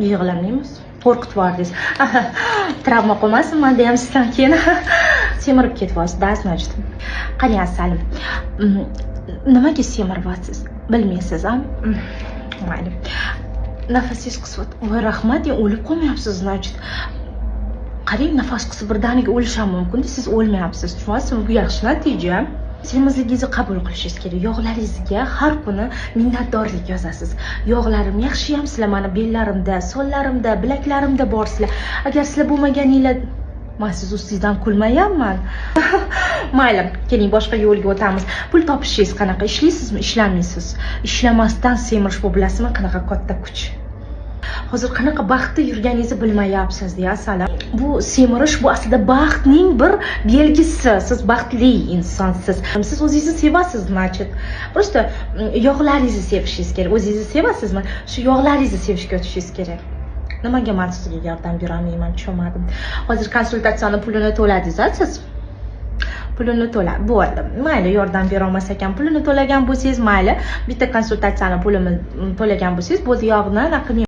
Yig'lamaymiz, qo'rqitib yubordingiz. Travma qolmasin manda ham sizdan keyin. Semirib ketyapsiz да, значит. Qarang, asalim, nimaga semiryapsiz, bilmaysiz a? Mayli. Nafasingiz qisyapti. Voy, rahmat, o'lib qolmayapsiz, значит. Qarang, nafas qisib birdaniga o'lish ham mumkin, siz o'lmayapsiz, tushunyapsizmi? Bu yaxshi natija. Semizligingizni qabul qilishingiz kerak. Yog'laringizga har kuni minnatdorlik yozasiz: "Yog'larim, yaxshiyam sizlar mani bellarimda, sonlarimda, bilaklarimda borsizlar. Agar sizlar bo'lmaganinglar..." Man siz ustingizdan kulmayapman. Mayli, keling, boshqa yo'lga o'tamiz. Pul topishingiz qanaqa? Ishlaysizmi, ishlamaysiz? Ishlamasdan semirish, bu bilasizmi, qanaqa katta kuch? Hozir qanaqa baxtda yurganingizni bilmayapsiz deya, asalim. Bu semirish, bu aslida baxtning bir belgisi. Siz baxtli insonsiz. Siz o'zingizni sevasiz, значит. Просто yog'laringizni sevishingiz kerak. O'zingizni sevasizmi? Shu yog'laringizni sevishga o'tishingiz kerak. Nimaga man sizga yordam berolmayman, tushunmadim. Hozir konsultatsiyani pulini to'ladingiz a siz? Pulini to'la, bo'ldi, mayli. Yordam berolmas ekan, pulini to'lagan bo'lsangiz, mayli, bitta konsultatsiyani pulini to'lagan bo'lsangiz bo'ldi, yog'ni anaqa qilmay.